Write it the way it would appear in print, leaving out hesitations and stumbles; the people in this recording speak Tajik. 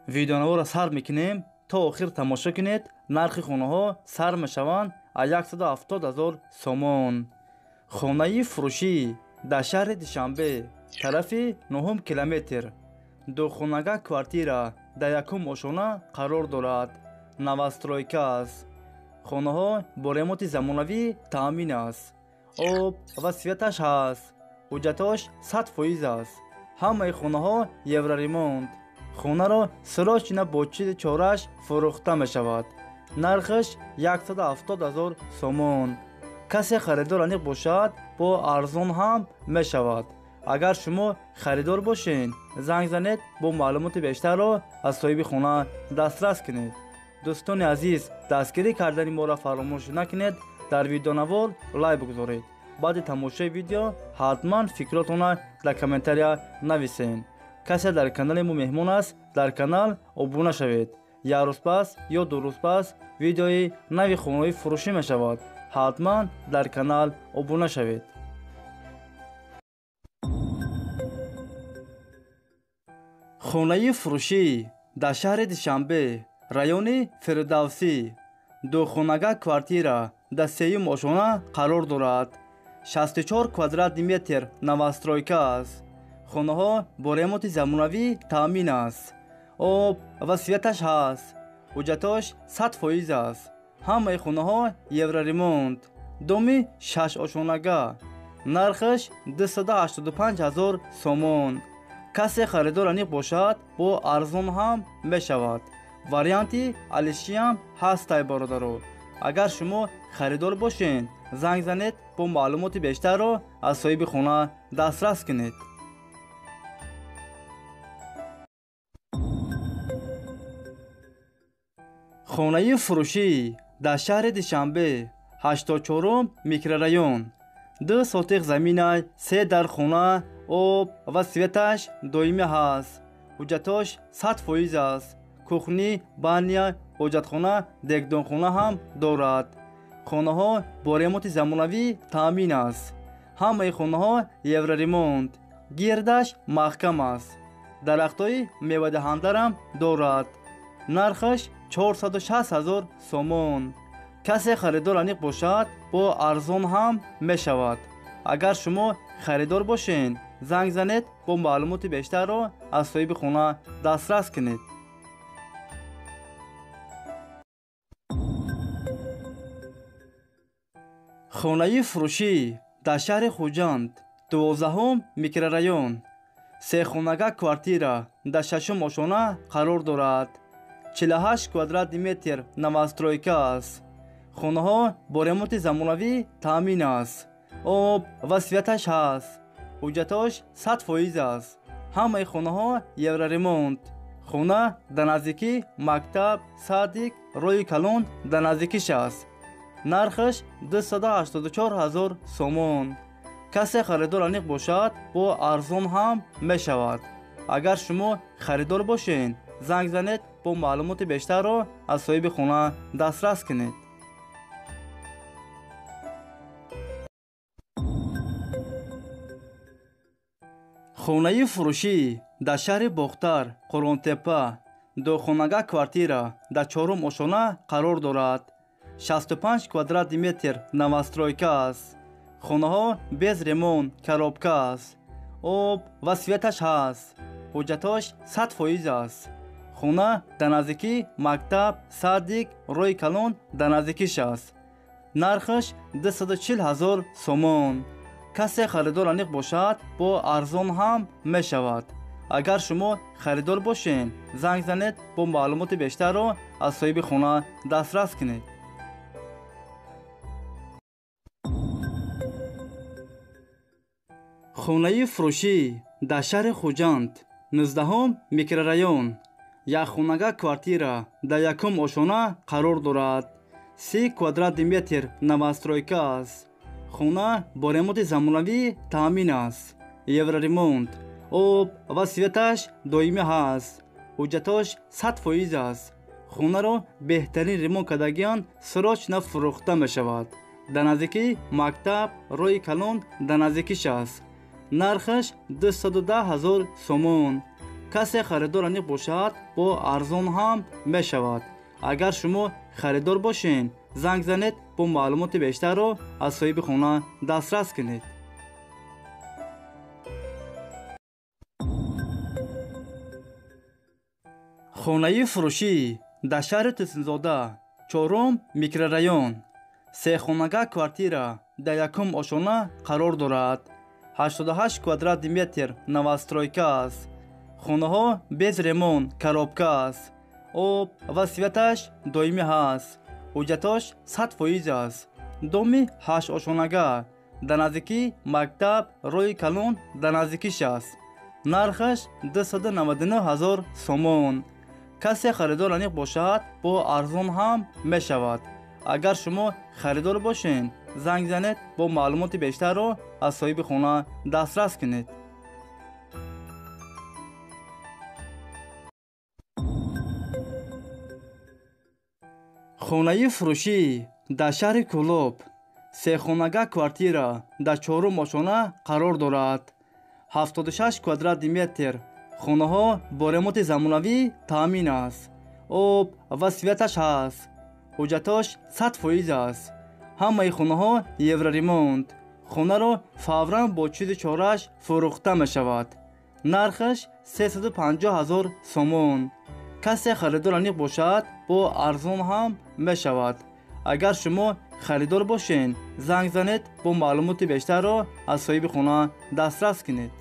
Видеонаворро сар мекунем, то охир тамошо кунед. Нархи хонаҳо сар мешаванд аз 170 000 сомон. Хонаи фурӯшӣ дар шаҳри Душанбе, тарафи 9 километр. Духонага квартира дар якум ошона қарор дорад. Новостройка аст. Хонаҳо бо ремонти замонавӣ таъмин аст. Об ва светаш ҳаст. Ҳуҷҷатош 100% аст. Ҳамаи хонаҳо евроремонт. Хонаро срочно бо чизи чораш фурӯхта мешавад. Нархаш 170 000 сомон. Касе харидор аниқ бошад, бо арзон ҳам мешавад. Агар шумо харидор бошед, занг занед, бо маълумоти бештарро аз соҳиби хона дастрас кунед. Дӯстони азиз, дастгирӣ кардани моро фаромӯш накунед. Дар видеонавор лайк бигузоред. Баъди тамошои видео ҳатман фикротонро дар комментария нависед. Касе дар канали мо меҳмон аст, дар канал обуна шавед. Як рӯз пас ё 2 рӯз пас видеои нави хонаҳои фурӯшӣ мешавад. Ҳатман дар канал обуна шавед. Хонаи фурӯшӣ дар шаҳри Душанбе, райони Фирдавсӣ. Духонага квартира дар сеюм ошона қарор дорад. 64 квадратный метр новостройка аст. Хонаҳо бо ремонти замонавӣ таъмин аст. Об ва светаш ҳаст. Ҳуҷҷатош 100% аст. Ҳамаи хонаҳо евроремонт. Доми 6 ошонага. Нархаш 285 000 сомон. Касе харидор аниқ бошад, бо арзон ҳам мешавад. Варианти алишиам ҳастай, бародаро. Агар шумо харидор бошед, занг занед, бо маълумоти бештарро аз соҳиби хона дастрас кунед. Хонаи фурӯшӣ дар шаҳри Душанбе, 84 микрорайон. 2 сотиқ замина, 3 дар хона, об ва светаш доимӣ ҳаст. Ҳуҷҷатош 100% аст. Кухни, баня, ҳоҷатхона, дегдонхона ҳам дорад. Хонаҳо бо ремонти замонавӣ таъмин аст. Ҳамаи хонаҳо евроремонт. Гирдаш маҳкам аст. Дарахтҳои мевадаҳандарам дорад. Нархаш 460 000 сомон. Касе харидор аниқ бошад, бо арзон ҳам мешавад. Агар шумо харидор бошед, занг занед, бо маълумоти бештарро аз соҳиби хона дастрас кунед. Хонаи фурӯшӣ дар шаҳри Хуҷанд, 12 микрорайон. 3 хонага квартира дар 6 ошона қарор дорад. 48 квадратный метр новостройка аст. Хонаҳо бо ремонти замонавӣ таъмин аст. Об ва светаш ҳаст. Ҳуҷҷатош 100% аст. Ҳамаи хонаҳо евроремонт. Хона дар наздикӣ мактаб, садик, роҳи калон дар наздикиш аст. Нархаш 284 000 сомон. Касе харидор аниқ бошад, бо арзон ҳам мешавад. Агар шумо харидор бошед, занг занед, бо маълумоти бештарро аз соҳиби хона дастрас кунед. Хонаи фурӯшӣ дар шаҳри Бохтар, Қурғонтеппа, духонага квартира дар 4 ошона қарор дорад. 65 квадратный метр новостройка аст. Хонаҳо без ремонт, коробка аст. Об ва светаш ҳаст. Ҳуҷҷатош 100% аст. Хона дар наздикӣ мактаб, садик, роҳи калон дар наздикиш аст. Нархаш 240 000 сомон. Касе харидор аниқ бошад, бо арзон ҳам мешавад. Агар шумо харидор бошед, занг занед, бо маълумоти бештарро аз соҳиби хона дастрас кунед. Хонаи фурӯшӣ дар шаҳри Хуҷанд, 19 микрорайон. Як хонага квартира дар якум ошона қарор дорад. 30 квадратный метр новостройка аст. Хона бо ремонти замонавӣ таъмин аст. Евроремонт. Об ва светаш доимӣ ҳаст. Ҳуҷҷатош 100% аст. Хонаро беҳтарин ремонт кардагиан срочно фурӯхта мешавад. Дар наздикии мактаб, роҳи калон дар наздикиш аст. Нархаш 210 000 сомон. Касе харидор аниқ бошад, бо арзон ҳам мешавад. Агар шумо харидор бошед, занг занед, бо маълумоти бештарро аз соҳиби хона дастрас кунед. Хонаи фурӯшӣ дар шаҳри Турсунзода, чорум микрорайон, сехонага квартира дар якум ошона қарор дорад. 88 квадрати метр новостройка аст. Хонаҳо без ремонт, коробка аст. Об ва светаш доимӣ ҳаст. Ҳуҷҷатош 100% аст. Доми ҳаштошонага дар наздикии мактаб, роҳи калон дар наздикиш аст. Нархаш 299 ҳазор сомон. Касе харидор аниқ бошад, бо арзон ҳам мешавад. Агар шумо харидор бошед, занг занед, бо маълумоти бештарро аз соҳиби хона дастрас кунед. Хонаи фурӯшӣ дар шаҳри Кӯлоб, сехонага квартира дар чорум ошона қарор дорад. 76 квадрати метр. Хонаҳо бо ремонти замонавӣ таъмин аст. Об ва светаш ҳаст. Ҳуҷҷатош 100% аст. Ҳамаи хонаҳо евроремонт. Хонаро фавран бо чизи чораш фурӯхта мешавад. Нархаш 350 ҳазор сомон. Касе харидор аниқ бошад, бо арзон ҳам мешавад. Агар шумо харидор бошед, занг занед, бо маълумоти бештарро аз соҳиби хона дастрас кунед.